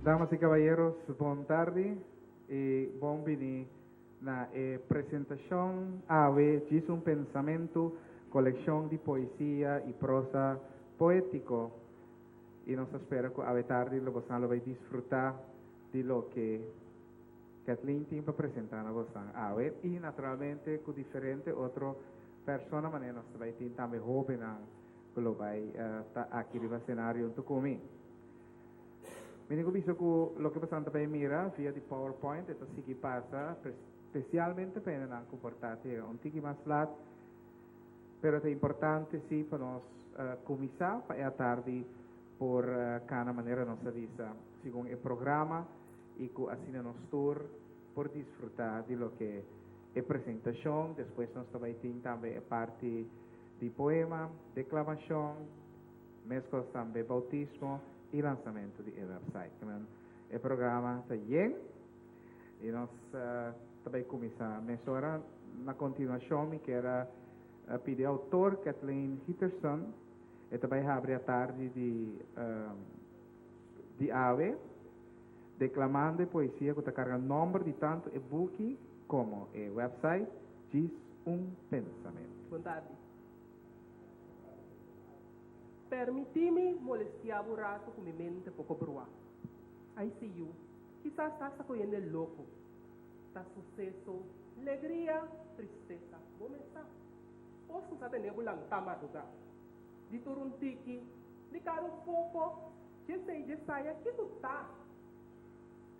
Damas y caballeros, bon tardi y bon bini na e presentacion awe Djis un Pensamentu, coleccion di poesia y prosa poetico. Y nos ta spera cu awe tardi lo bosan lo bay disfruta di loke Kathleen tin pa presenta na bosan awe y naturalmente cu diferente otro persona manera nos ta bay tin tambe hobennan cu lo bay ta aki riba scenario hunto cu mi. Mi tin cu bisa cu loke bosan ta bay mira via di PowerPoint e ta sigui pasa specialmente pa hendenan cu por ta te un tiki mas lat, pero ta importante si pa nos cuminsa pa e atardi por cana manera nos a bisa segun e programa y cu asina nos tur por disfruta di loke e presentacion. Despues nos ta bay tin tambe e parti di poema, declamacion, mescos tambe bautismo y lansamento di e website. E programa ta yen y nos ta bay cuminsa mesora. Na continuacion mi kier a pidi autor Kathleen Giterson, e ta bay habri atardi di di awe, declamando e poesia cu ta carga nomber di tanto e buki como e website, Djis un Pensamentu. Bon tardi. Permití mi molestiá bo rato ku mi mente poko bruá. Ai si yu, kisas ta hasta koyende loko. Ta suseso, legria, tristesa, bo mes sa. Kos ku sa tene bo lantá madrugá. Di tur un tiki, di kada un poko, djesei djesaya kiko ta?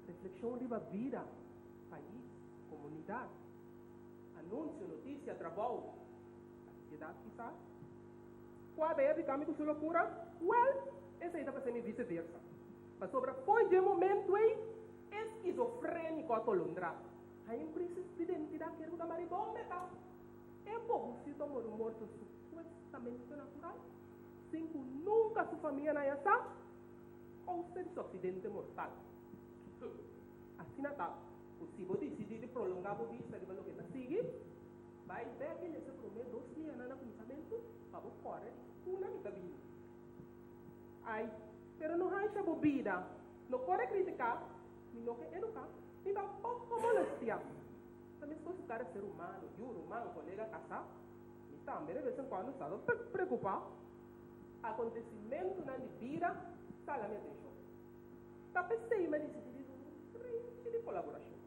Reflekshon riba bida, pais, komunidat. Anunsio, notisia, trabou. Ansiedat kisas? Kua bea di kami ku su lokura? Wèl, esei ta pas'é mi vise versa. Pasobra fo'i dje momentu ei, e skizofréniko a tolondrá. Haña un krisis di identidat kere ku ta maribombe ta. E pobusito a muri un morto supuestamente natural, sin ku nunka su famianan a sa kousa di su aksidente mortal. Asina ta ku si bo disidí di prolongá bo bista riba loke ta sigui, Bai bek i lesa promé dos liñanan na kuminsamentu pa bo kòrda di una mi ta bini. Ai, pero no hansha bo bida, no kore kritiká, mi no ke eduká, ni tampoko molestiá. Ta meskos ku kada ser humano, yu, ruman, kolega, kasá, mi tambe de bes en kuando sa ta preokupá. Akontesimentunan di bida ta hala mi atenshon. Ta p'esei mi a disidí di duna un princhi di kolaborashon.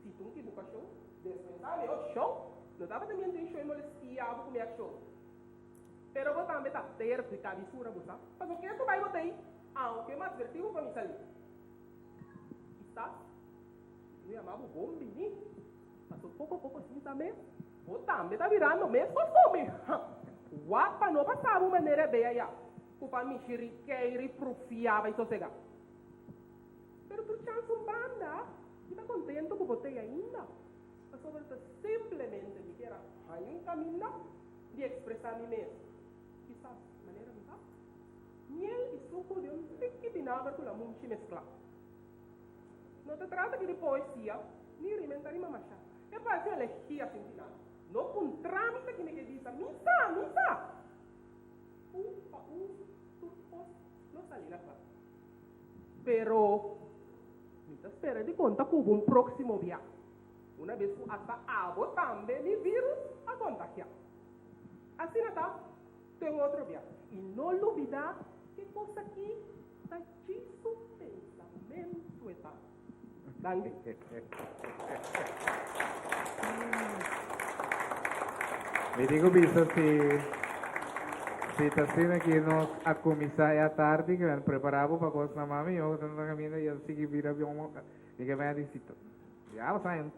Si ta un kibukashon, despensá mi opshon. No tabata mi intenshon e molestia bo ku mi akshon. Pero bo tambe ta terko i kabisura, bo sa. Pasobra ke ku bai bo ta ei, aunke mi atvertí bo pa mi salí. Kisas mi no yama bo bon bini, pasobra poko poko sin sa mes, bo tambe ta birando meskos ku mi. Wak pa no pasa bo manera e bea ya, ku pa mishi rikeiri, prufia bai sosegá. Pero tur chans un banda, mi ta contento cu bo t'ey ainda, pasobra ta simplemente mi kier a haña un caminda di expresa mi mes. Kisas manera mi ta, miel y sucu den un tiki binager cu lamunchi mezcla. No ta trata aki di poesia, ni rima ta rima masha. E parse un elegia sin final. No puntra mi ta ki mi ke bisa, mi sa, mi sa! Un pa un tur cos lo sali na cla. Pero mi ta spera di konta ku bo un próksimo bia, una bes ku asta abo tambe mi vírus a kontagiá. Asina ta, te un otro bia. I no lubidá ke kos akí ta djis un pensamentu e ta. Danki. Mi tin ku bisa si si ta asina ki nos a kuminsá e atardi ke men prepará bo pa kos na mami yo ta na kaminda i a sigui bira bion di ke men a di si ya bo sa en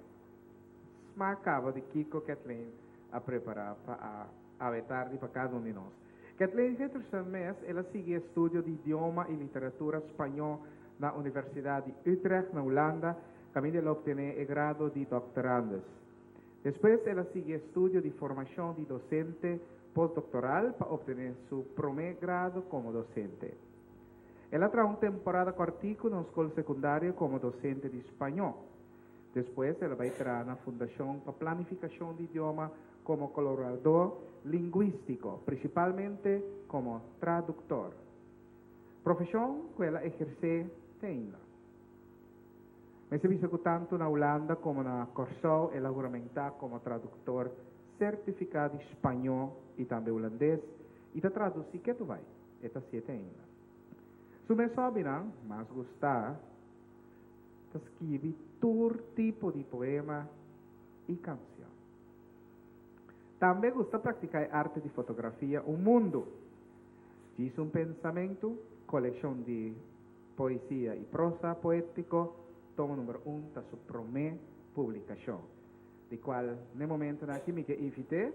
smak kaba di kiko Kathleen a prepará pa a awe tardi pa kada un di nos. Kathleen Giterson mes el a sigui estudio di idioma i literatura spañó na Universidat di Utrecht na Hulanda, kaminda el a obtené e grado di doctorandus. Despues el a sigui estudio di formashon di dosente postdoctoral pa obtené su promé grado komo dosente. El a traha un temporada kòrtiku na un skol sekundario komo dosente di spañó. Despues el a bai traha na Fundashon pa Planifikashon di Idioma komo kolaboradó lingwístiko, prinsipalmente komo traduktor. Profeshon ku el a ehersé. te ainda. Mester bisa ku tantu na Hulanda komo na Kòrsou el a huramentá komo traduktor sertifiká di spañó i tambe hulandes i ta tradusí ketu bai. E ta hasié te ainda. Su mes hòbinan mas gustá ta skibi tur tipo di poema i kansion. Tambe gusta praktiká e arte di fotografia un mundu. Djis un pensamentu, kolekshon di poesia i prosa poétiko, tomo number un ta su promé publikashon, di kual n'e momentunan aki mi ke invit'é,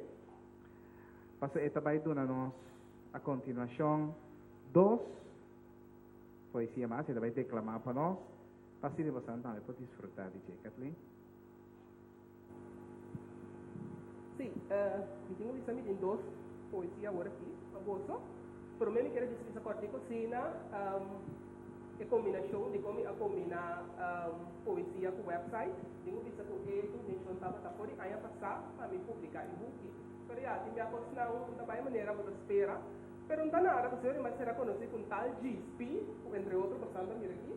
pasobra e ta bai duna nos a kontinuashon dos poesia mas, e ta bai deklamá pa nos, pa asina bosan tambe por disfrutá di dje. Kathleen. Sí, mi tin ku bisa mi tin dos poesia awor aki pa boso. Promé mi kier a bisa kòrtiku asina e kombinashon di kon mi a kombiná poesia ku wèpsait. Tin ku bisa ku e intenshon tabata for di aña pasá pa mi publiká e buki. Pero ya, tin bia kosnan ku ta bai manera bo ta spera. Pero no ta nada pasobra mi a sera konosí ku un tal Djispi, ku entre otro kosnan ta mira aki.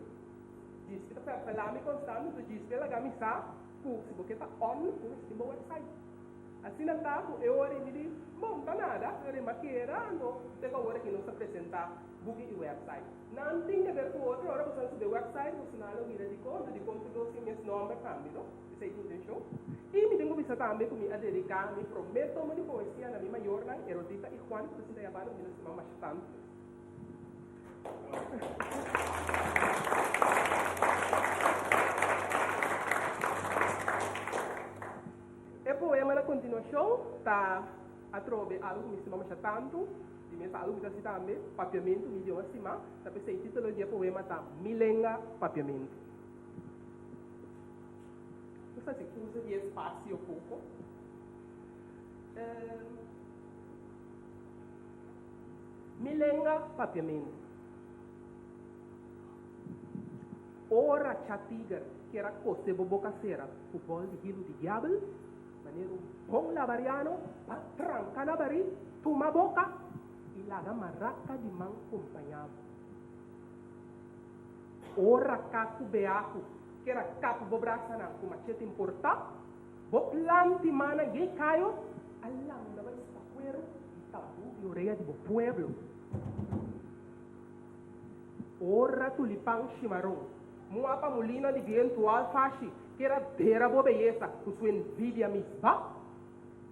Djispi ta perpelá mi konstant, enton Djispi a laga mi sa ku si bo ke ta on, bo mester tin bo wèpsait. Asina ta ku e ora ei mi di, Bon, ta nada, e ora ei m'a keda, anto te ku awor aki nos ta presentá buki i wèpsait. Nan tin ke ber ku otro, ora boso a subi e wèpsait, boso nan lo mira dikon, anto dikon tur dos tin mes nòmber tambe, no? Esei ta intenshon. I mi tin ku bisa tambe ku mi a dediká mi promé tomo di poesia na mi mayornan, Erodita i Juan, ku ta sinta yabando mi na stima masha tantu. E poema na kontinuashon ta atrobe algu ku mi stima masha tantu, di mes algu mi ta hasi tambe, Papiamentu, mi idioma stimá. Ta p'esei título di e poema ta Mi lenga, Papiamentu. Nos ta hasi uso di e spasio poko. Mi lenga papiamentu. Ora cha tiger kier a kose bo boka sera ku bòl di hilu di diabel, manera un bon labariano ba tranka na barí, tuma boka i laga maraka di man kompañá bo. Ora kaku beaku kier a kap bo brasanan ku machete importá, bo planti mannan yei kayo a landa bai spakuero di tambú di orea di bo pueblo. Ora tulipan shimaron, mua pa mulina di bientu al fashi, kier a dera bo beyesa ku su envidia misba,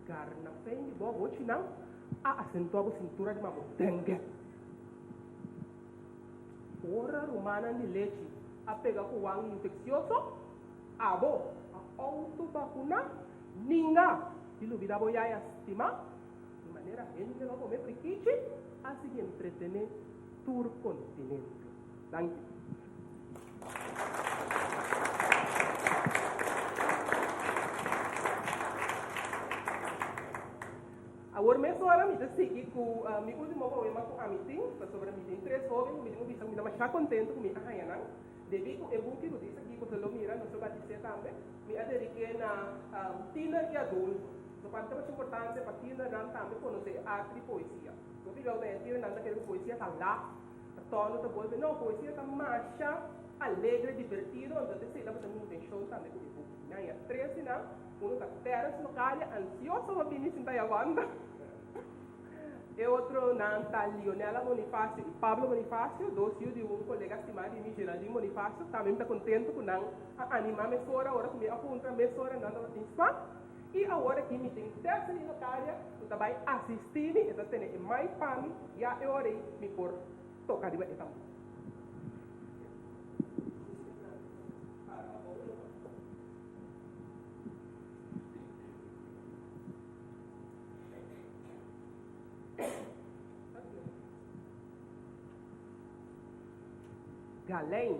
garna fen di bo bochinan a asentua bo sintura di mabo dengue. Ora rumannan di lechi a pega ku wan infeksioso, abo a outo bakuna, ninga di lubida bo yaya stima. Di manera hende lo come prikichi a sigui entretene tur continente. Danki. Awor mesora mi ta sigui cu mi ultimo poema cu ami tin, pasobra mi tin tres hoben cu mi tin cu bisa cu mi ta masha contento cu mi a haya nan. Debí cu e buki cu dice aki cu bo lo mira, nos lo batis'é tambe, mi a dediké na tiener i adulto. So pa mi ta masha importante pa tienernan tambe conoce e arte di poesia. Hopi biaha e tienernan ta kere cu poesia ta laf, ta tono, ta golpe. No, poesia ta masha alegre, divertido, anto esei tabata mi intencion tambe cu e buki. Mi a haña tres di nan, uno ta Terence Locadia, ansioso pa bini sinta yawanda. E otro nan ta Lionela Bonifacio i Pablo Bonifacio, dos yu di un kolega stimá di mi, Geraldine Bonifacio. Tambe mi ta kontentu ku nan a animá mesora ora ku mi a puntra mesora nan tabatin smak. I awor aki mi tin Stephanie Locadia ku ta bai asistí mi, e ta tene e mic pa mi, ya e ora ei mi por toka riba e tambú. Galein.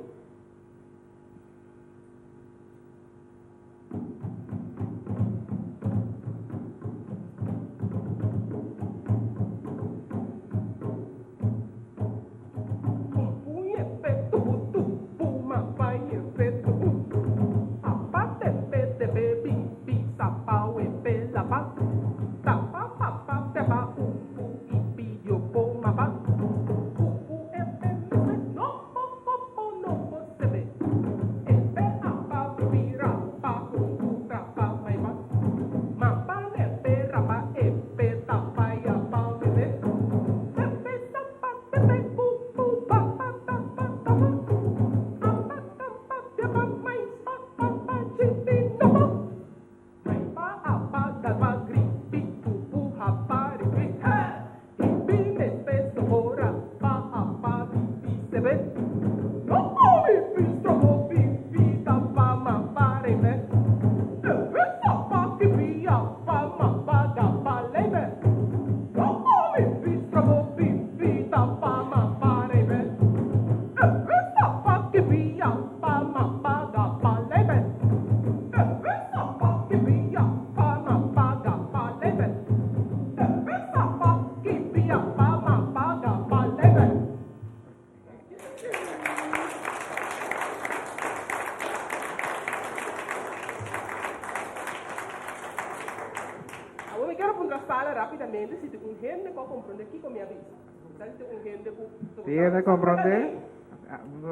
ku a komprondé kiko mi a bisa. Kisas tin un hende ku Si hende komprondé,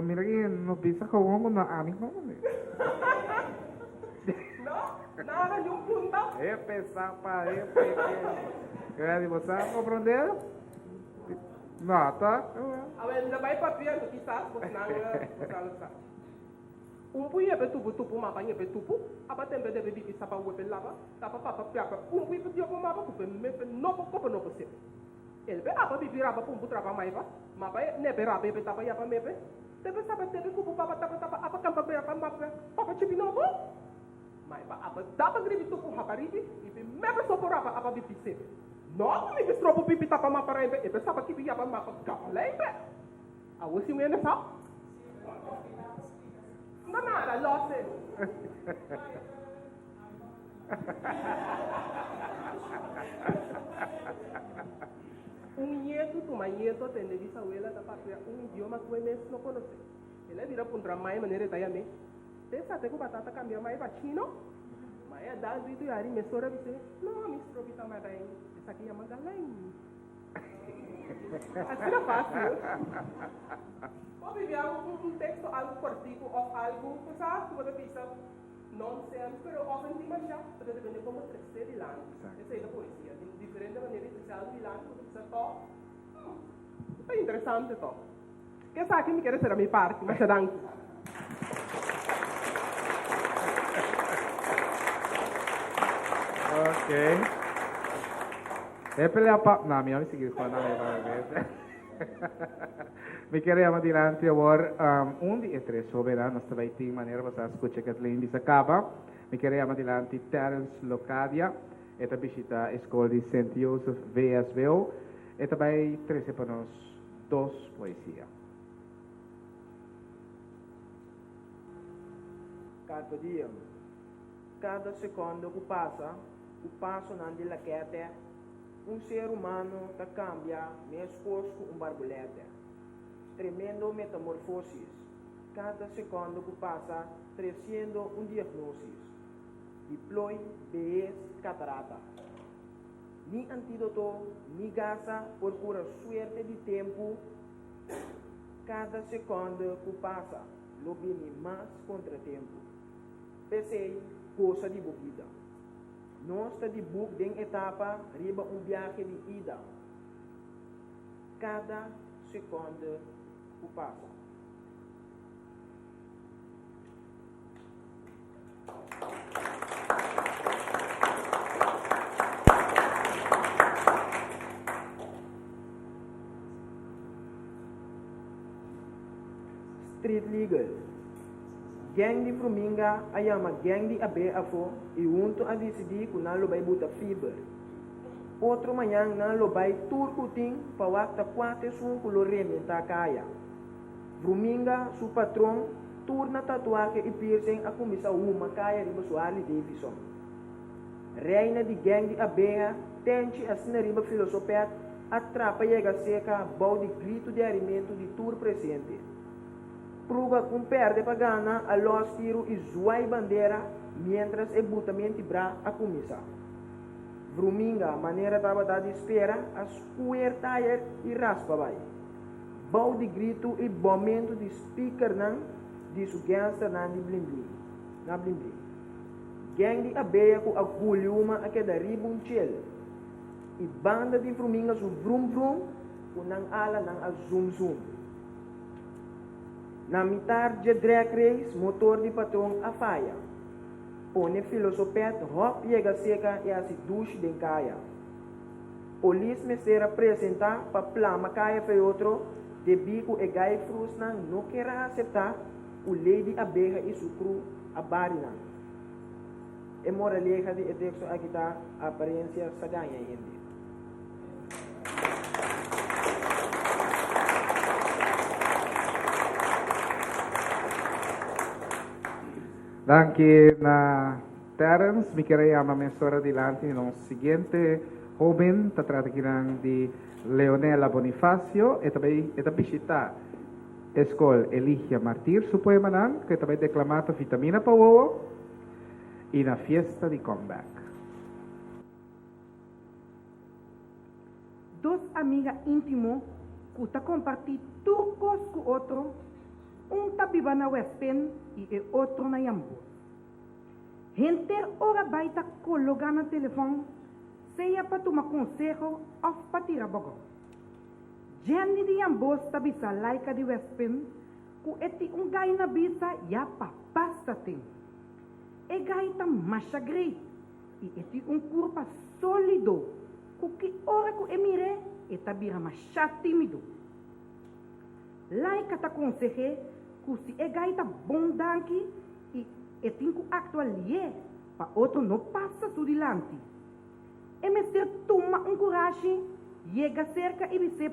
mira ki no bisa gewoon ku no ami komprondé. No, nada, ni un punta. Epe sapa, epe ke. Kaya di bo sa komprondé? No, ta? Awel, no bai papia, anto kisas bosnan lo sa. Un pui yepe tupu tupu mapa yepe tupu apa tempe debe bibi sapa wepe laba tapa papa piapa un pui pe diopo mapa kupe mepe nopo kopo nopo sepe elpe apa bibi raba pumpu trapa maipa mapa e nepe raba epe tapa yapa mepe tepe sapa tepe kupu papa tapa tapa apa kampa berapa mapa papa chipi nopo maipa apa dapa gribi tupu hapa ribi ipe mepe sopo raba apa bibi sepe nopo mipi stropo pipi tapa mapa rempe epe sapa kipi yapa mapa gapa lempe. Awor si un hende sa? No nada, los e. Un ñetu tuma ñetu a tende bisawela ta papia un idioma ku e mes no konosé. El a bira puntra mai manera e ta yam'é, Te sa te ku batata kambia mai pa chino? Mai a dal gritu i hari mesora a bis'é, No, mi stropi ta marei, esaki yama galain. Asina fácil. Por bibia un texto algo cortico of algo cu sa cu bo ta bisa nonsense pero of en dimasha, pero ta depende con bo trece dilanti. Esey ta poesia. Tin diferente manera di trece algo dilanti cu bo ta bisa toch, ta interesante toch. Esaki mi kere sera mi parti. Masha danki. Ok. E pelea pa... No, mi no sigui con na mi Mi quiere llama dilanti awor un di e tres hobennan. Nos ta bay tin manera pa sa scucha Kathleen bisa caba. Mi quiere llama dilanti Terence Locadia. E ta bishita e school di Sint Joseph VSBO. E ta bay trece pa nos dos poesia. Carpe diem. Kada sekondo ku pasa, ku pasonan di lakètè, un ser humano ta kambia meskos ku un barbulètè. Tremendo metamorfosis. Kada sekondo ku pasa tresiendo un diagnosis. Diplooi, behes, katarata. Ni antídoto ni gasa por kura suerte di tempu. Kada sekonde ku pasa lo bini mas kontratempu. P'esei, gosa di bo bida. Nos ta di buk den etapa riba un biahe di ida. Kada sekonde ku pasa. Street Legal. Gang di Fruminga a yama gang di Abe afó i huntu a disidí ku nan lo bai buta fiber. Otro mañan nan lo bai tur ku tin pa wak ta kua t'esun ku lo rementá kaya. Bruminga, su patron, tur na tatuahe i piercing a kuminsá huma kaya riba su Harley Davidson. Reina di gang di abeha, Tenchi asina riba filosopet, a trapa yega seka bou di gritu di harimentu di tur presente. Pruga kun perde pa gana a los tiru i zwai bandera miéntras e butamenti bra a kuminsá. Bruminga, manera tabata di spera, a skuer tayer i raspa bai. Bou di gritu i bomentu di speakernan di su gangsternan di blinblin na blinblin. Gang di abeya ku a guliuma a keda riba un chel i banda di fruminga su vrum vrum ku nan alanan a zum zum. Na mitar dje drag race motor di patron a faya. Pone filosopet hop yega seka i hasi dushi den kaya. Polis mester a presentá pa plama kaya fe otro debí ku e gai frusnan no ker a aseptá ku lei di abeha i su kru a bari nan. E moraleha di e teksto aki ta, Aparensia sa gaña hende. Danki na Terence, mi kier a yama mesora dilanti di nos siguiente hoben, ta trata kinan di Leonela Bonifacio, e ta bay e ta bishita e skol Eligia Martir, su poemanan ku e ta bay deklama ta Vitamina pa wowo i Na fiesta di comeback. Dos amiga íntimo ku ta kompartí tur kos ku otro, un ta biba na Westpen i e otro na Jambos. Henter ora bai ta kologá na telefòn, sea pa tuma konseho òf pa tira bògò. Jenny di Jambos ta bisa Laika di Westpen ku e tin un gai na bisa ya pa basta ten. E gai ta masha great i e tin un kurpa sólido ku ki ora ku e mir'é e ta bira masha tímido. Laika ta konseh'é ku si e gai ta bon danki i e tin ku aktua lié pa otro no pasa su dilanti. E mester tuma un kurashi, yega serka i bis'é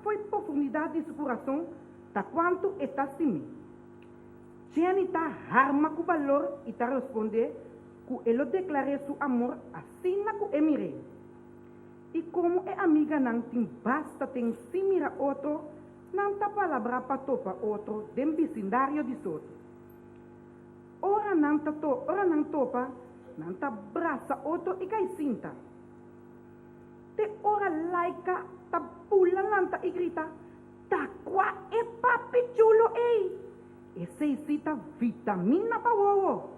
fo'i profundidat di su kurason ta kuantu e ta stim'é. Jenny ta harma ku balor i ta respondé ku e lo deklar'é su amor asina ku e mir'é. I komo e amiganan tin basta ten sin mira otro, nan ta palabrá pa topa otro den bisindario di Soto. Ora nan ta to ora nan topa, nan ta brasa otro i kai sinta. Te ora Laika ta bula lanta i grita, Ta kua e papi chulo ei? Esei si ta vitamina pa wowo!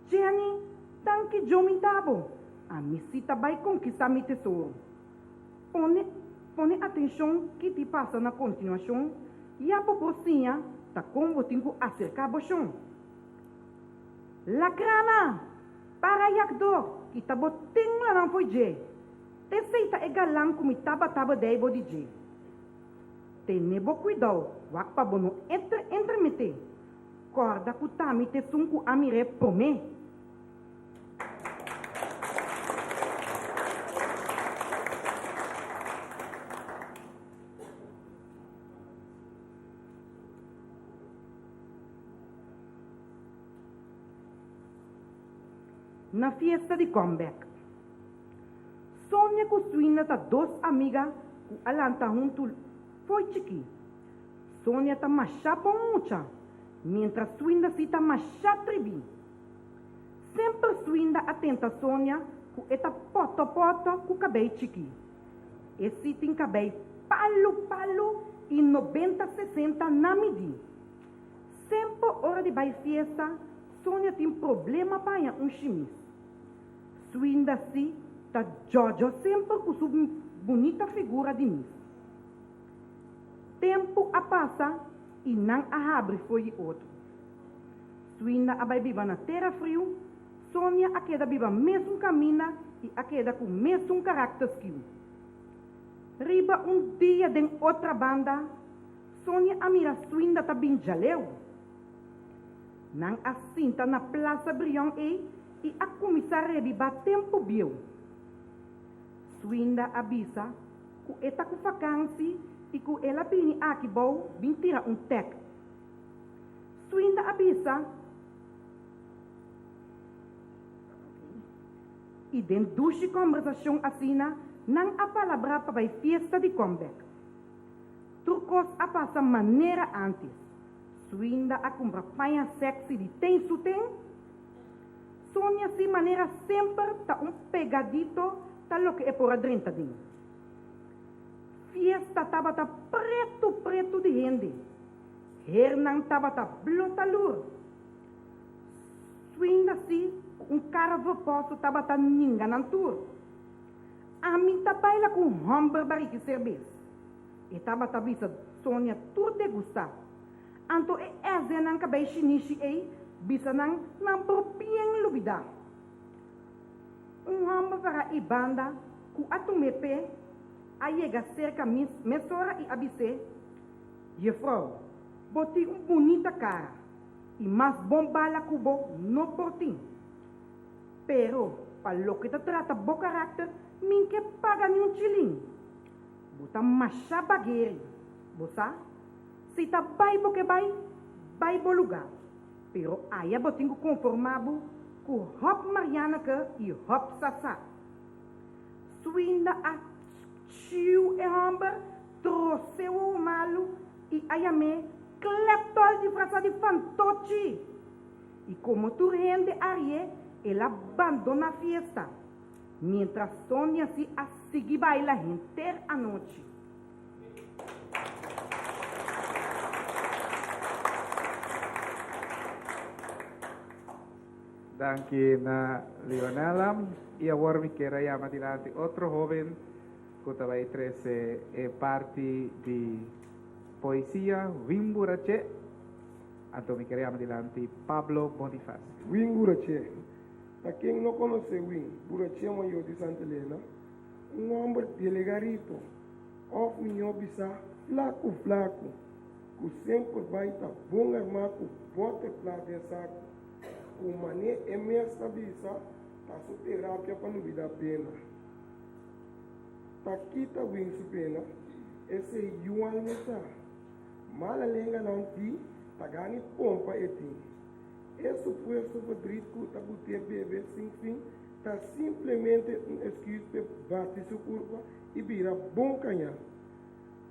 Jenny, Danki Djo mi ta bo. Ami si ta bai konkistá mi tesoro. Pone pone atenshon ki ti pasa na kontinuashon ya bo por siña ta kon bo tin ku aserká bo shon. Lakrana! Para yakdó kita bo tinglanan fo'i dje. T'esei ta e galan ku mi tabata bedei bo di dje. Tene bo kuidou wak pa bo no entre entremeté. Kòrda ku ta mi t'esun ku a mir'é promé. Na fiesta di comeback. Sonia ku Swinda ta dos amiga ku a lanta huntu fo'i chikí. Sonia ta masha bon mucha, mientras Swinda si ta masha tribí. Semper Swinda a tenta Sonia ku e ta poto poto ku kabei chikí. E si tin kabei palu palu i nobenta sesenta na midí. Semper ora di bai fiesta Sonia tin problema pa haña un shimis. Swinda si ta djòdjò semper ku su bunita figura di mis. Tempu a pasa i nan a habri fo'i di otro. Swinda a bai biba na tera friu, Sonia a keda biba mesun kaminda i a keda ku mesun karakter skiu. Riba un dia den otra banda, Sonia a mira Swinda ta bin djaleu. Nan a sinta na Plaza Brion ei i a kuminsá rebibá tempu bieu. Swinda a bisa ku e ta ku fakansi i ku el a bini aki bou bin tira un tek. Swinda a bisa i den dushi kòmbersashon asina nan a palabrá pa bai fiesta di kòmbèk. Tur kos a pasa manera ántes. Swinda a kumpra paña sèksi di ten su ten. Sonia si manera semper ta un pegadito ta loke e por a drenta den. Fiesta tabata pretu pretu di hende. Hernan tabata blota lur. Swinda si ku un kara verposo tabata ninga nan tur. Ami ta baila ku un hòmber bariki serbes. E tabata bisa Sonia tur degustá. Anto e ezenan kabei shinishi ei bisa nan nan por bien lubidá. Un hòmber pará ei banda ku a tum'é p'e a yega serka mis mesora i a bis'é, Jefrou, bo tin un bunita kara i mas bon bala ku bo no por tin. Pero pa loke ta trata bo karakter min ke paga niun chilin. Bo ta masha bageri, bo sa? Si ta bai bo ke bai, bai bo lugá. Pero aya bo tin ku konformá bo ku hòp Marianneke i hòp Sasá. Swinda a chiu e hòmber, trose wowo malu i a yam'é klèptòl disfrasá di fantochi. I komo tur hende a rié, el a bandoná fiesta. Mientras Sonia si a sigui baila henter anochi. Danki na Lionella. Y awor mi kier a yama dilanti otro hoben cu ta bay trece e parti di poesia Wimburache. Anto mi kier a yama dilanti Pablo Bonifacio. Wingurache. Ta ken no konosé Win, buraché mayor di Santa Elena? Un hòmber delegarito, òf mihó bisá flaku flaku, ku semper bai ta bon armá ku bòter plat den saku. Ku manera e mes ta bisa, ta su terapia pa lubidá pena. Ta kita Win su pena? Esei yual mi sa. Mala lenganan di ta gani pompa e tin. E supuesto verdriet ku ta but'é bebe sin fin ta simplemente un esküs p'e bati su kurpa i bira bon kañá.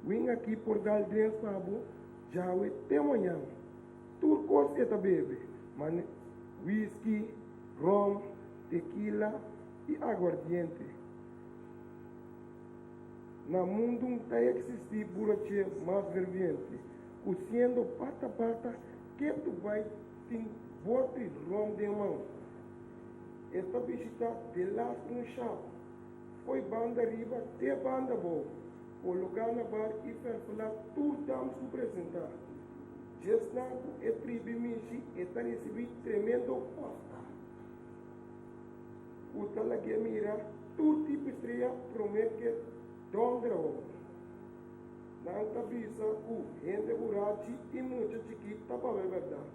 Win aki por dal drens pa bo djawe te mañan. Tur kos e ta bebe, mane whisky, rom, tekila i aguardiente. Na mundu n'ta eksistí buraché mas ferviente ku siendo pata pata Ketu bai tin boti rom den man. E ta bishitá delas un shap, fo'i banda riba te banda bou, kologá na bar i ferfelá tur dams ku presentá. Djesnan ku e tribi mishi e ta risibí tremendo kòsta, ku ta lag'é mira tur tipo strea promé ke dònder awor. Nan ta bisa ku hende burachi i mucha chikí ta papia bèrdat,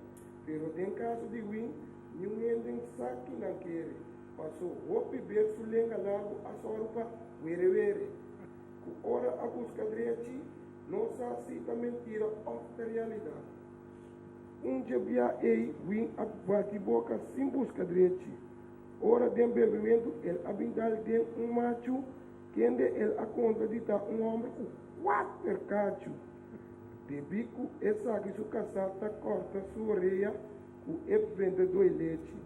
pero den kaso di Win, niun hende n sa ki nan kere. Pasó hopi bes su lenga largu a sòru pa were were, ku ora a buska drechi, no sa si ta mentira òf ta realidat. Un dje bia ei Win a bati boka sin buska drechi. Ora den bebementu el a bin dal den un machu Kende el a konta di ta un hòmber ku kuater kachu. Debí ku esaki su kasá ta kòrta su orea ku e bendedó e lechi.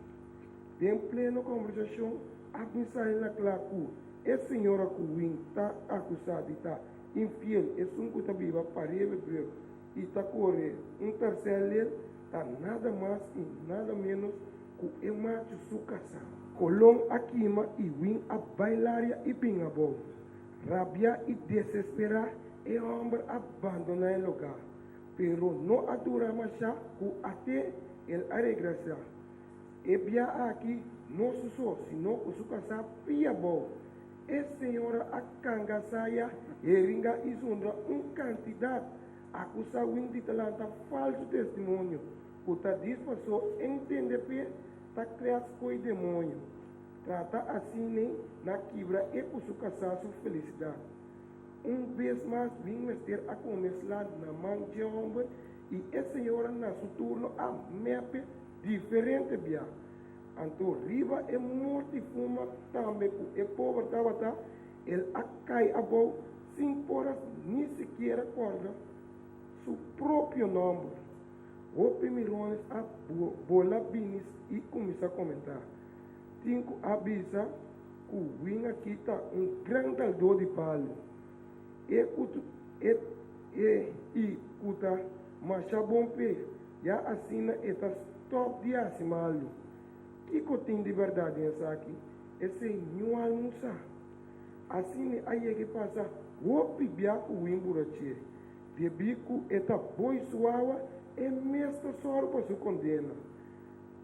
Den pleno kòmbersashon a bin sali na kla ku e señora ku Win ta akusá di ta infiel esun ku ta biba pariba brug i ta kore un tèrsè lel ta nada mas i nada ménos ku e machu su kasá. Kolon a kima i Win a bai laria i bin abou. Rabiá i desesperá, e hòmber a bandoná e lugá. Pero no a dura mashá ku até el a regresá. E bia aki no su so, sino ku su kasá pia abou. E señora a kanga saya, heringa i zundra un kantidat, akusá Win di ta lanta falsu testimonio. Ku ta dispaso entende p'e ta klas koe demoño. Trata asina na kibra e ku su kasá su felisidat. Un bes mas bin mester a kome sla na man dje hòmber i e señora na su turno a mèp'e diferente bia. Anto riba e morti fuma tambe ku e pober tabata, el a kai abou sin por a ni sikiera kòrda su propio nòmber. Hopi mirones a bola bini i kuminsá komentá. Tin ku a bisa ku Win a kita un gran daldó di palu. E ku e e i ku ta masha bon p'e, ya asina e ta stòp di hasi malu. Kiko tin di bèrdat den esaki? Esei niun alma sa. Asina a yega i pasa hopi bia ku Win burachié. Debí ku e ta boi su awa, e mes ta sòru pa su kondena.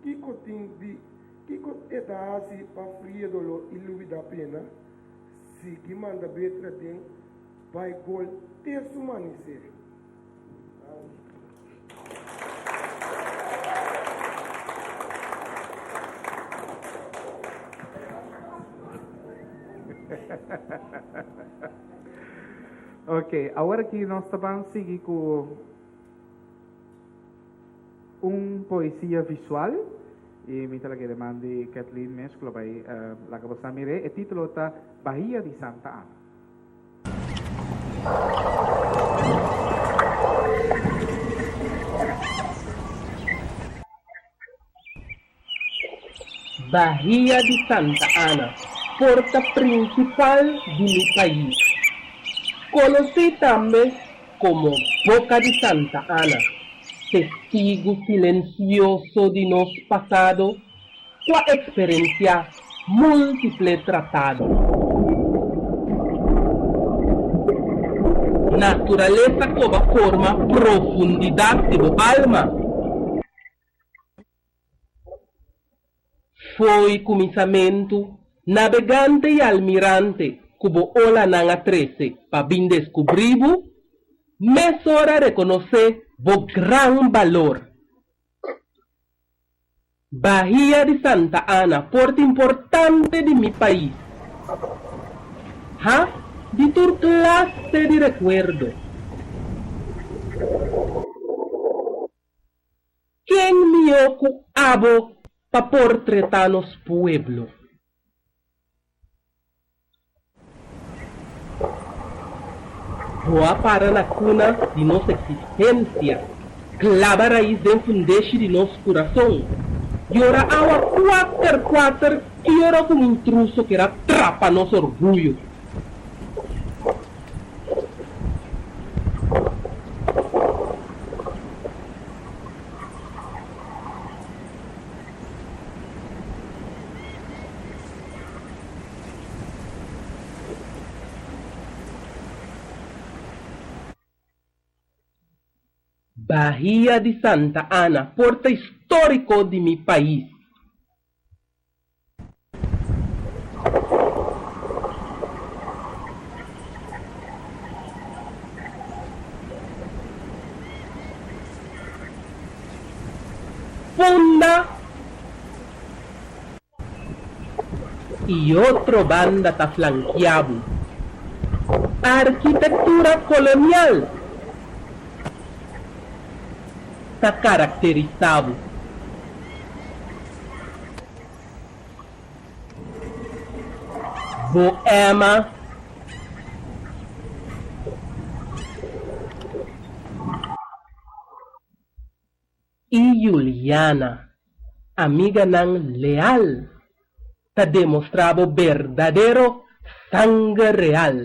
Kiko tin di kiko e ta hasi pa fria doló i lubidá pena? Sigui manda betra den bai gol te su manisé. Ok, awor aki nos ta ban sigui ku un poesia visual i mi ta laga e deman di Kathleen mes ku lo bai laga bo sa mir'é. E título ta Bahia di Santa Ana. Bahia di Santa Ana. Porta principal di mi pais. Conoci tambe como Boca di Santa Ana, testigo silencioso di nos pasado cu a experencia multiple tratado. Naturalesa coba forma profundidad di bo alma. Fo'i kuminsamentu, nabegante i almirante ku bo olanan a trese pa bin deskubrí bo, mesora rekonosé bo gran balor. Bahia di Santa Ana, porto importante di mi pais. Ha di tur klase di rekuerdo. Ken mihó ku abo pa portretá nos pueblo? Bo a para na kuna di nos eksistensia, klaba rais den fundeshi di nos kurason, yora awa kuater kuater ki ora ku un intruso ker a trapa nos orguyo. Bahia di Santa Ana, porta histórico di mi pais. Punda y otro banda ta flankia bo. Arkitektura kolonial ta karakterisa bo. Bo Emma. I Juliana, amiganan leal, ta demostrá bo berdadero sanger real.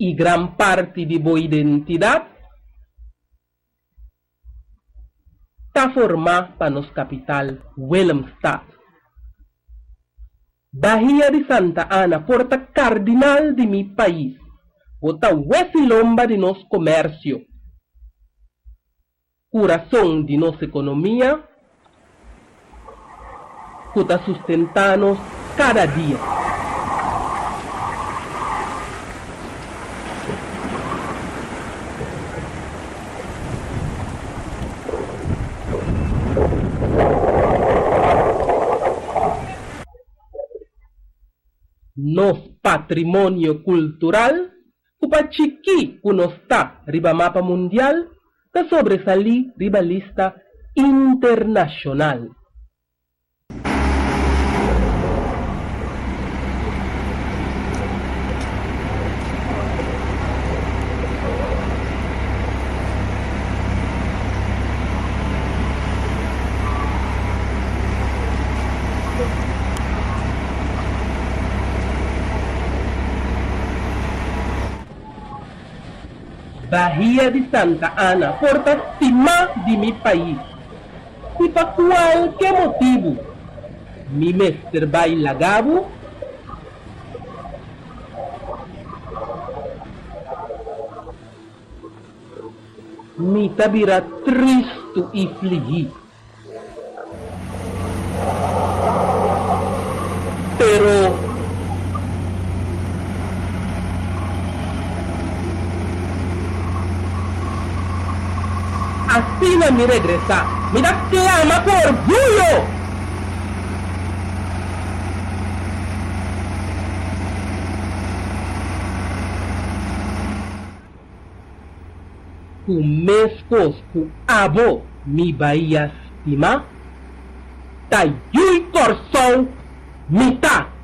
I gran parti di bo identidat ta formá pa nos kapital Willemstad. Bahia di Santa Ana por ta kardinal di mi pais. Bo ta wes i lomba di nos komersio, kurason di nos ekonomia ku ta sustentá nos kada dia. Nos patrimonio kultural, ku pa chikí ku nos ta riba mapa mundial, ta sobresalí riba lista internashonal. Bahia di Santa Ana por ta stimá di mi pais. Si pa kualke motibu mi mester bai laga bo, mi ta bira tristu i flihí. Pero asina mi regresá, mi ta clama cu orguyo. Ku meskos ku abo mi bahia stimá, ta yui Kòrsou mi ta!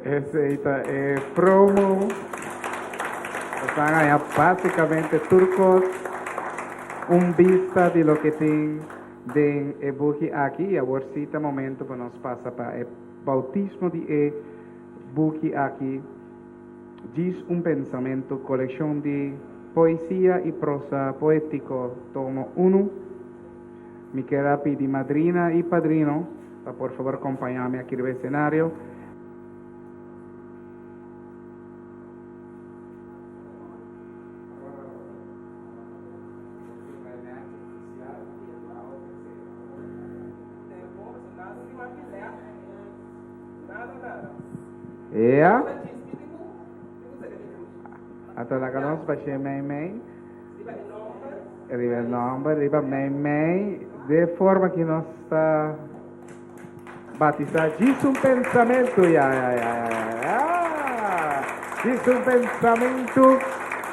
Esei ta e promo. Bo a haña básicamente tur kos, un bista di loke tin den e buki aki i awor sí ta momento pa nos pasa pa e bautismo di e buki aki, Djis un pensamentu, kolekshon di poesia i prosa poétiko, tomo unu. Mi kier a pidi madrina i padrino pa por fabor kompañá mi aki riba e esenario. Ea. Ata laga nos bash'é mei mei. Riba e nomber, riba mei mei. De forma ki nos ta batisá djis un pensamentu. Ya, ya, ya, ya, ya, ya. Djis un pensamentu.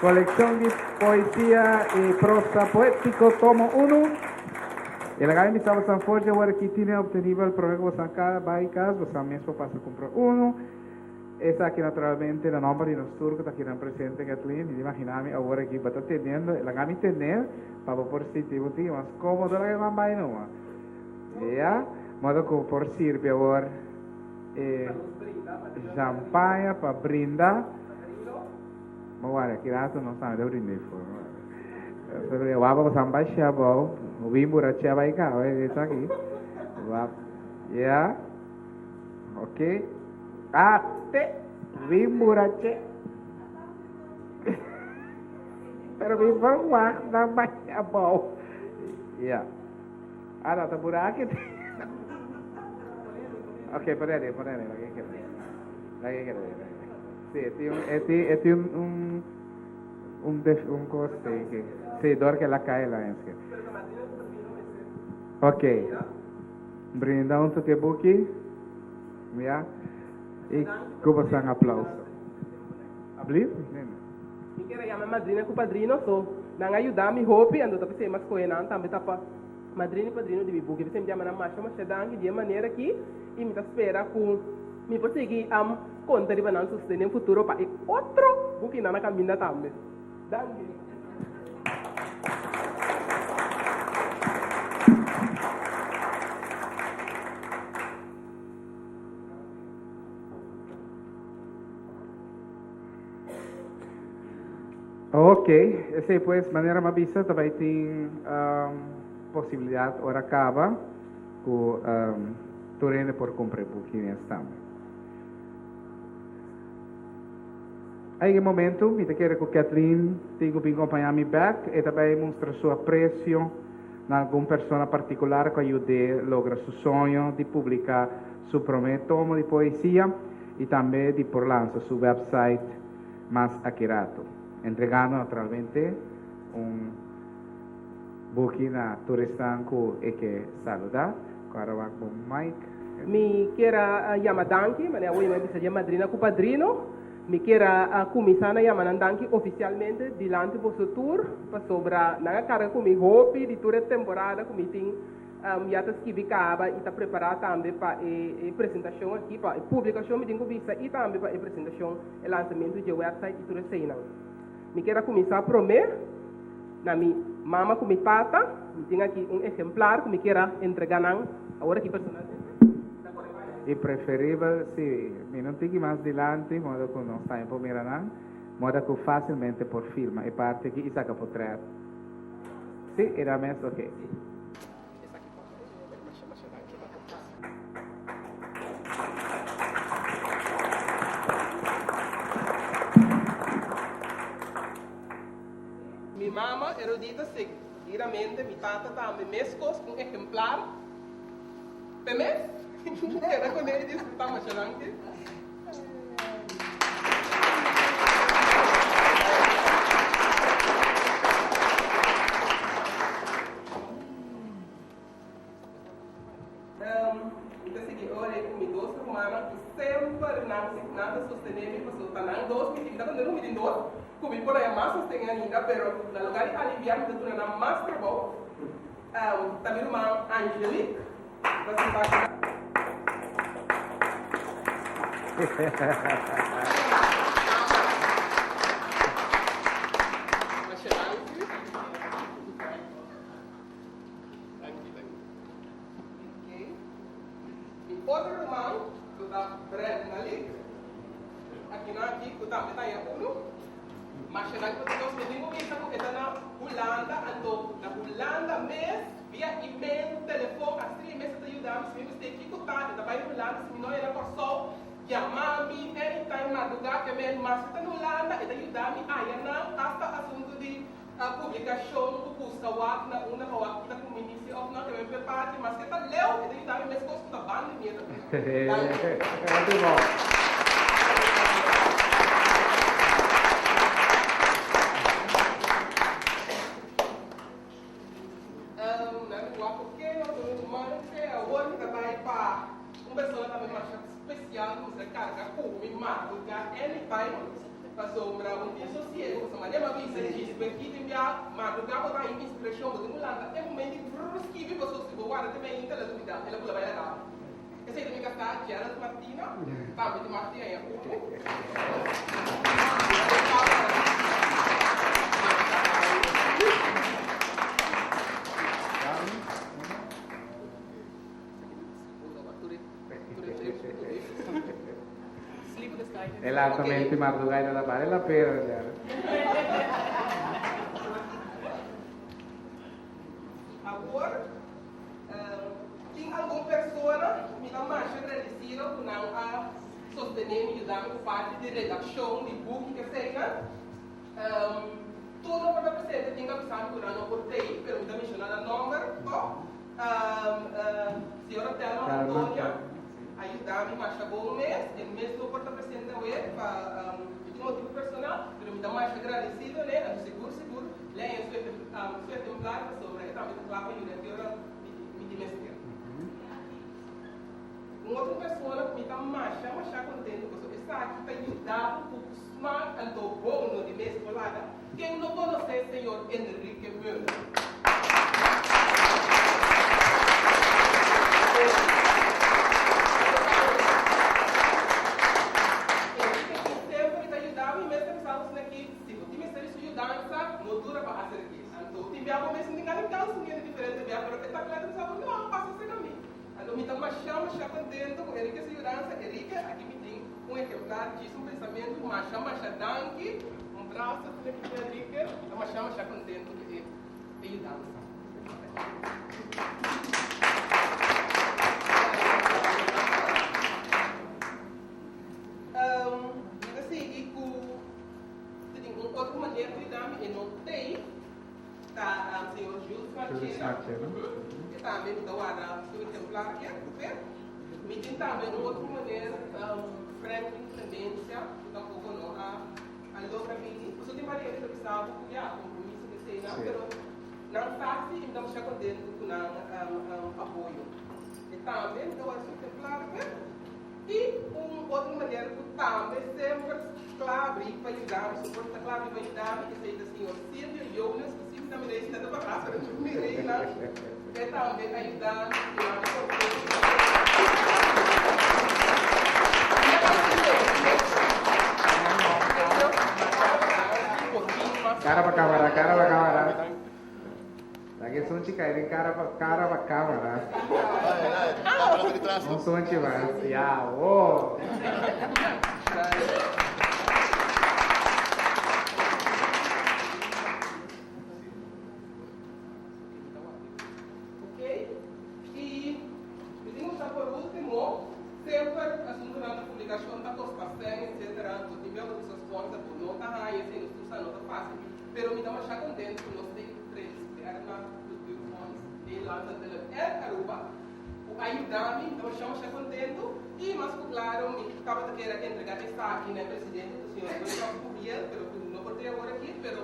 Kolekshon di poesia i prosa poétiko, tomo unu. I laga mi bisa bosan for dje ora ki tine obtenibel prome ku bosan ka bai kas, bosan mes por pasa kumpra unu. Esaki naturalmente na nomber di nos tur ku ta akinan presente, Kathleen. Mi ta imagina mi awor aki bo ta teniendo, laga mi tene pa bo por sinti bo tin mas komodo laga e man bai numa. Ya, modo ku por sirbi awor e champaña pa brinda. Bo wara ki rato nos tambe ta brinda ei for. Pero wak bo san bai shia abou, win burachia bai kaba esaki. Wak, ya. Ok. Ate! Win burache. Pero mi verwacht na bai abou. Ya. Ah, no, ta buraki. Ok, pone ahí, pone ahí, laga keda. Laga keda. Sí, e tin un, e tin, e tin un, un, def, un cos que, sí, door que la cae la es que. Ok. Brinda un toque buki. Ya. Y cuba san aplauso. Ablief? Mi kier a yama madrina cu padrino, so nan a yuda mi hopi, anto ta pesey mas coge nan tambe ta pa madrina y padrino di mi buki. Pesey mi yama nan masha masha danki di e manera aki y mi ta spera cu mi por sigui conta riba nan sosten den futuro pa e otro bukinan na caminda tambe. Danki. Ok, esei pues manera m'a bisa ta bai tin posibilidad ora caba cu tur hende por cumpra e buki mes tambe. Ay e momento mi ta kere cu Kathleen tin cu bin compaña mi bek, e ta bai mustra su aprecio na algun persona particular cu a yud'é logra su soño di publica su prome tomo di poesia y tambe di por lansa su website mas aki rato, entregando naturalmente un buki na tur esnan cu e ke saluda. Cu a wak bo mic. Mi kier a yama danki, manera awo mi a bisa dje madrina cu padrino, mi kier a cuminsa na yama nan danki oficialmente dilanti boso tur, pasobra nan a carga cu mi hopi di tur e temporada cu mi tin ya ta skibi caba y ta prepara tambe pa e presentacion aki, pa e publicacion mi tin cu bisa y tambe pa e presentacion, e lansamento dje website y tur eseinan. Mi kier a cuminsa prome na mi mama cu mi tata, mi tin aki un ehemplar cu mi kier a entrega nan awor aki personalmente. Ta core bai? Y preferibel si mi no tiki mas dilanti modo cu nos tambe por mira nan, modo cu facilmente por filma e parti aki y saca potret. Si, e da mes ok. Mi mama erudita seguidamente, mi tata tambe mescos un ehemplar. P'e mes, keda con e disfruta masha danki. Mi ta sigui ora ku mi dos rumannan ku semper nan nan ta sostené mi pasobra ta nan dos mi tin. Mi ta kontentu ku mi tin dos ku mi por haña mas sosten ainda, pero na lugar di aliviá mi ta duna nan mas trabou. Ta mi ruman Angelique ta sintá aki. Masha danki. Danki, danki. Ok. Mi otro ruman ku ta Brent Malik, akinan aki ku tambe ta haña unu. Masha danki pa tur nos. Mi tin ku bisa ku e ta na Hulanda, anto na Hulanda mes via email, telefon, asina e mes a ta yuda mi. Si mi mester kiko ta, e ta bai Hulanda, si mi no e na Kòrsou, yama mi anytime madrugá ke men. Mas e ta na Hulanda e ta yuda mi aya nan hasta asuntu di publikashon ku buska wak na unda pa wak kita ku minister òf no ke men prepara maske ta leu e ta yuda mi meskos ku ta banda mi e ta Danki. Bon. Nan mi wak oke otro ruman te awor mi ta bai pa un persona tambe masha spesial ku mi sa karga ku mi madruga anytime pasobra un tin sosiego pasobra manera mi a bisa djis p'e tin bia madruga bo ta haña inspirashon bo tin ku lanta e momento i brrr skibi pasobra si bo warda te mainta el a lubida el a bula bai laga bo. Esei ta mi kasá Gerald Martina tambe tin mas di aña uno. El altamente madrugá y la vale la pena ya. Awor, tin algun persona ku mi ta masha agradesido ku nan a sostené mi, yuda mi ku parti di redakshon di buki eseinan. Tur no por ta presente, tin ku avisa mi ku nan no por tei, pero mi ta menshoná nan nòmber tòg. Señora Thelma Antonia a yuda mi masha bon mes. E mes no por ta presente awe pa un motibu personal, pero mi ta masha agradesido n'e. Anto sigur sigur lei su ejemplar pasobra e tambe ta kla pa yuda ki ora mi tin mester. Un otro persona ku mi ta masha masha kontento pasobra esaki ta yuda bo ku smak anto bon no di mes por laga. Ken no konosé señor Enrique Muller? Enrique ki semper ta yuda mi mes ta bisa nos aki si bo tin mester di su yudansa no dura pa aserk'é. Anto tin bia bo mes no tin gana kansa un hende diferente bia pero e ta kla ta bisa bo no pasa serka mi. Anto mi ta masha masha kontento ku Enrique su yudansa. Enrique aki mi tin un ehemplar djis un pensamentu masha masha danki. Un braso asina ki tin Enrique. Mi ta masha masha kontento ku e e yudansa. Mi ta sigui ku si tin un otro manera di yuda mi e no tei. Ta señor Jules Marchena. E tambe mi ta warda su ejemplar aki, oké. Mi tin tambe un otro meneer, Franklin Clemencia, ku tampoko no a a logra bini. Pasobra tin varios hende ta bisa bo ku ya, kompromiso ku eseinan, pero nan sa si i mi ta masha kontentu ku nan apoyo. E tambe mi ta warda su ejemplar oké. I un otro meneer ku tambe semper kla abrí pa yuda mi, su porta ta kla abrí pa yuda mi, esei ta señor Silvio Jones, ku si mi ta mir'é sinta ta patras, pero mi mir'é einan, e tambe a yuda mi, duna mi konseho. Cara pa camara, cara pa camara. Laga e sunchi kai den cara pa cara pa camara. Un sunchi mas. Ya, oh. Ok, y mi tin usa por ultimo, semper asuntonan di publicacion ta costa cen etcetera, anto tin bia bo bisa sponsor bo no ta haya esey nos tur sa no ta facil, Pero mi ta masha contento cu nos tin Prins Bernhard Cultuurfonds Nederlandse Antillen en Aruba cu a yuda mi. Mi ta masha masha contento y mas cu claro mi tabata kier a entrega esaki na e presidente cu señor Wilcox Curiel pero cu no por tin awor aki pero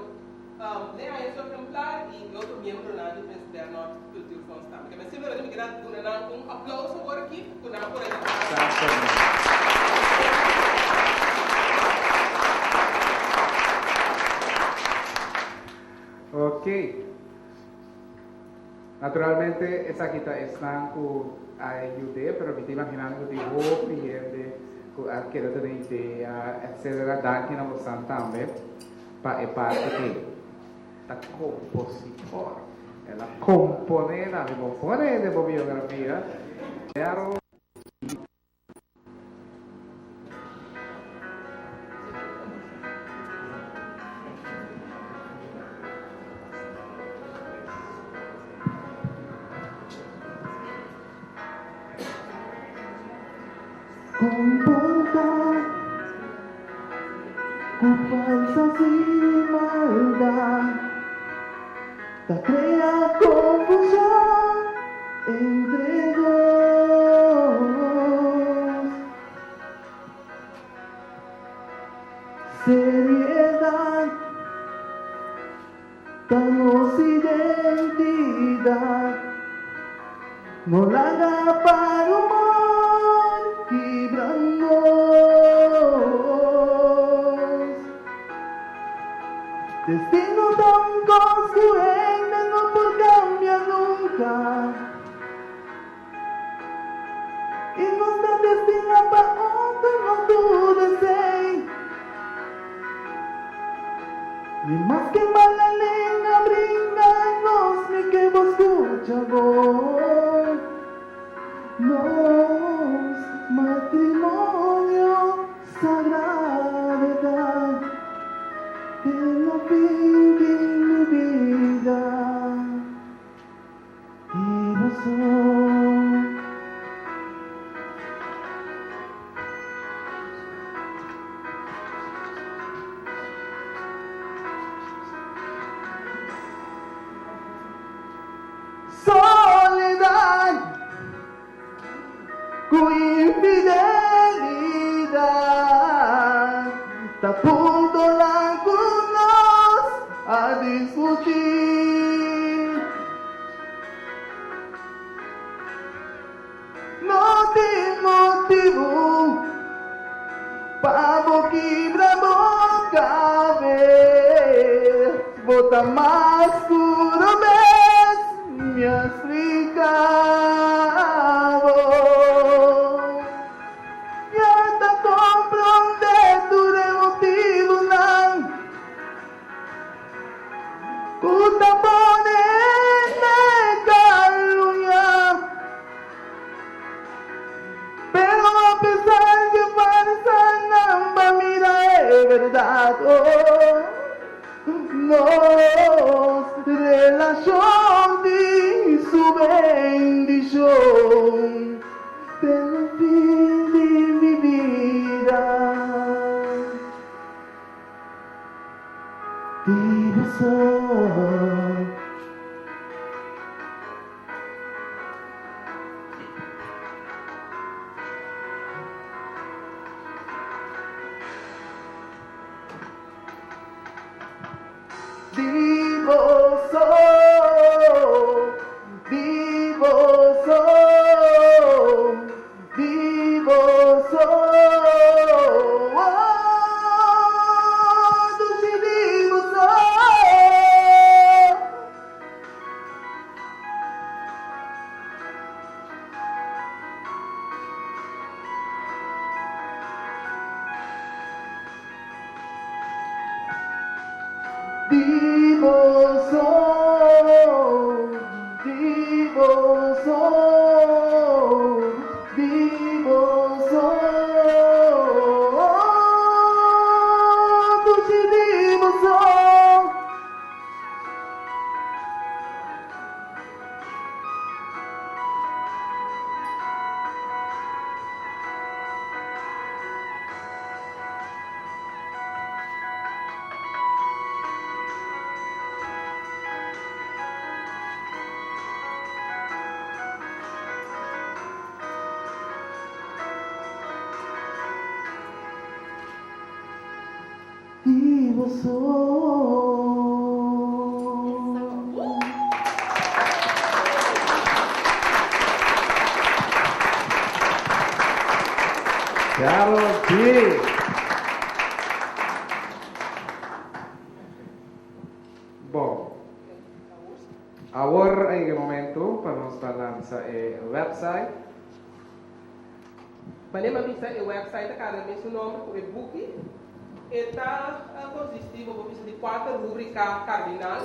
le haya su ejemplar y e otro miembronan di Prins Bernhard Cultuurfonds tambe. Ke men simplemente mi kier a duna nan un aplauso awor aki cu nan por a yuda. Ok. Naturalmente esaki ta esnan ku a yud'é, pero mi ta imaginando ku tin hopi hende Ku a keda duna idea etc. Danki na bosan tambe pa e parti ei. Ta kompositor. El a komponé tambe. Bo pone den bo biografia. Pero. Comporta cu falsas y maldad ta crea confusion entre nos. Seriedad ta nos identidad. No laga pa rumor kibra nos. Destino ta un cos cu hende no por cambia nunca. Y nos ta destina pa otro no duda esey. Ni maske mala lenga bringa nos mi ke bo scucha bon. Nos matrimonio sagrado ta te la fin di mi bida. Di bo so. Soledad cu infidelidad ta puntonan cu nos a discuti. No tin motibu pa bo kibra bo kabes. Bo ta mas ku robes, mi a splika bo. Ya ta komprondé tur e motibunan. Ku ta pone nega luña. Pero apesar dje farsanan ba mira e berdad, oh, nos relashon tin su bendishon te na fin di mi bida. Di bo so. Di bo so. Di bo so. Di bo so. Oh, dushi di bo so. Di bo so, di bo so, di bo so, dushi di bo so. Di bo so. Claro si! Bon, awor a yega e momento pa nos ta lansa e website. Manera mi a bisa e website ta karga mesun nòmber ku e buki. E ta konsistí, bo por bisa, di kuater rúbrika kardinal.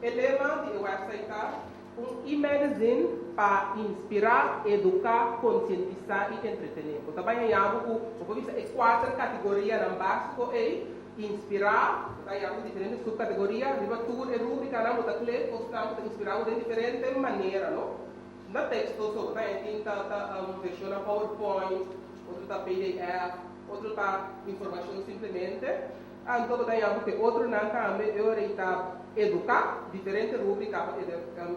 E lema di e website ta, Un e-magazine pa inspirá, eduká, konsientisá i entretené. Bo ta bai haña bo ku, bo por bisa, e kuater kategorianan básiko ei, inspirá, bo ta haña bo diferente supkategoria, riba tur e rúbrikanan bo ta klik kosnan ku ta inspirá bo den diferente manera, no? Na teksto so, bo ta haña tin ta ta vershonnan PowerPoint, otro ta pdf, otro ta informashon simplemente. Anto bo ta haña bo ku e otronan tambe e ora ei ta eduká, diferente rúbrika pa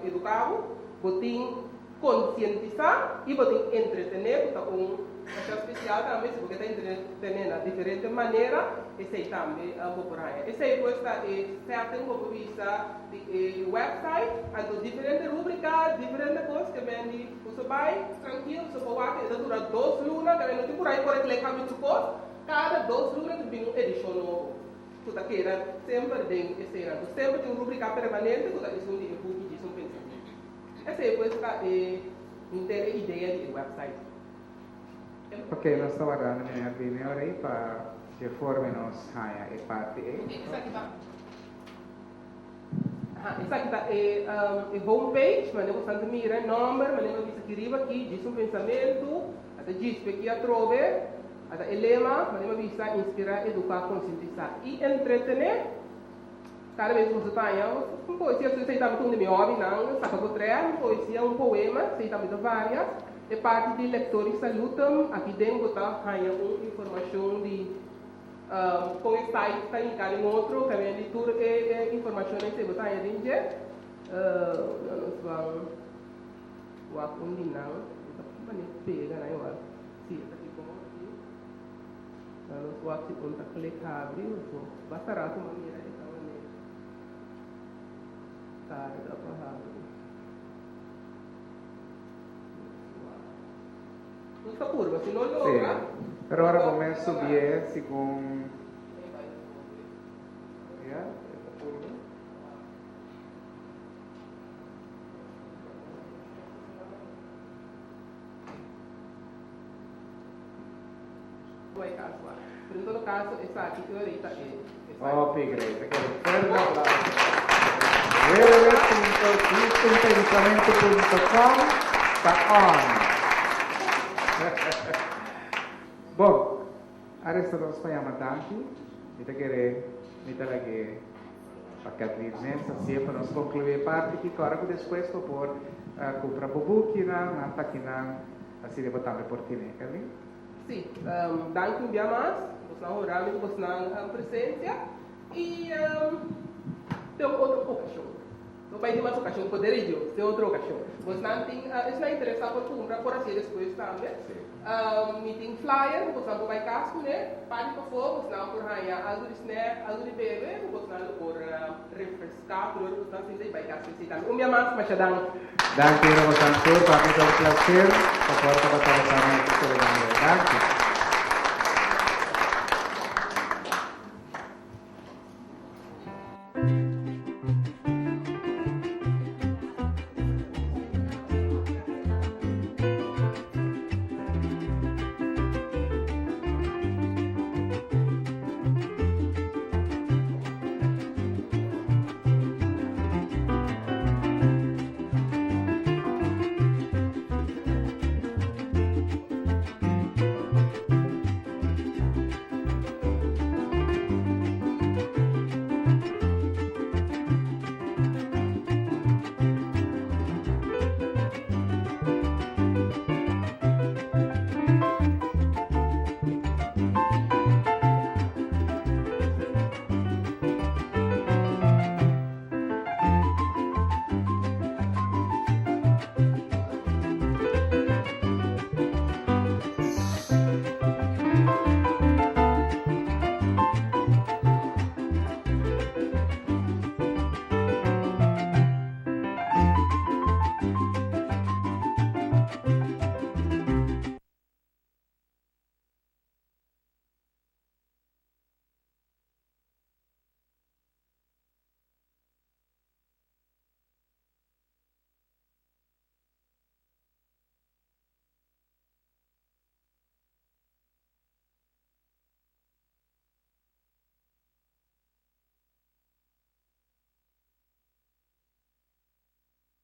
eduká bo, bo tin konsientisá i bo tin entretené ku ta un masha spesial tambe, si bo ke ta entretené na diferente manera esei tambe bo por haña. Esei pues ta e setting ku bo por bisa di e website, anto diferente rúbrika, diferente kos ke men di ku so bai trankil, so por wak e ta dura dos luna, tambe no tin por ai kore klek habri tur kos. Kada dos luna ta bin un edishon nobo ku ta keda semper den e sena. Ku semper tin un rubrika permanente ku ta esun di e buki Djis un Pensamentu. Esei pues ta e henter e idea di e website. Ok, nos ta wardando meneer bini ora ei pa dje forme nos haña e parti ei. Esaki ta Aha, esaki ta e e homepage, manera ku esnan ta mira e nòmber, manera ku a bisa aki riba aki, Djis un Pensamentu, a ta djis p'e ki atrobe. Ata e lema, manera mi a bisa, inspirá, eduká, konsientisá i entretené. Kada bes ku boso ta haña un poesia, esei tambe ta un di mi hòbinan, saka bo trè un poesia, un poema, esei tambe ta varia. E parti di lektor i salutum, aki den bo ta haña un informashon di kon e site ta hinká den otro, kaminda di tur e informashonnan esei bo ta haña den dje. Nos ban wak un di nan, mi ta manera pega nan igual. Si e ta di bon aki. Na nos wak si un ta klik habri oso. Basta rato m'a mira e ta wane tarda pa habri. Nos wak. Nos ta purba si no logra. Si. Pero ora bo mes subié segun. Ya, e ta purba. Hopi great. Oké, fuerte aplauso. www.djisumpensamento.com ta on. Bon, a resta nos pa yama danki. Mi ta kere mi ta lag'é pa Kathleen mes hasié pa nos konkluí e parti kiko ora ku despues bo por kumpra bo bukinan, nan ta kinan asina bo tambe por tine. Kathleen? Sí, danki un bia mas. Bosnan hora mi ku bosnan presensia i te un otro okashon. No bai tin mas okashon, poder di Dios, te otro okashon. Bosnan tin, esnan interesá por kumpra por hasié despues tambe. Mi tin flyer ku bosnan por bai kas kuné, parti pafó bosnan por haña algu di snack, algu di bebe ku bosnan lo por refreská tur ora ku bosnan sinta i bai kas ku esei tambe. Un bia mas, masha danki. Danki Robosan Tur, pa mi ta un placer pa por tabata bosan aki ceremonia. Danki.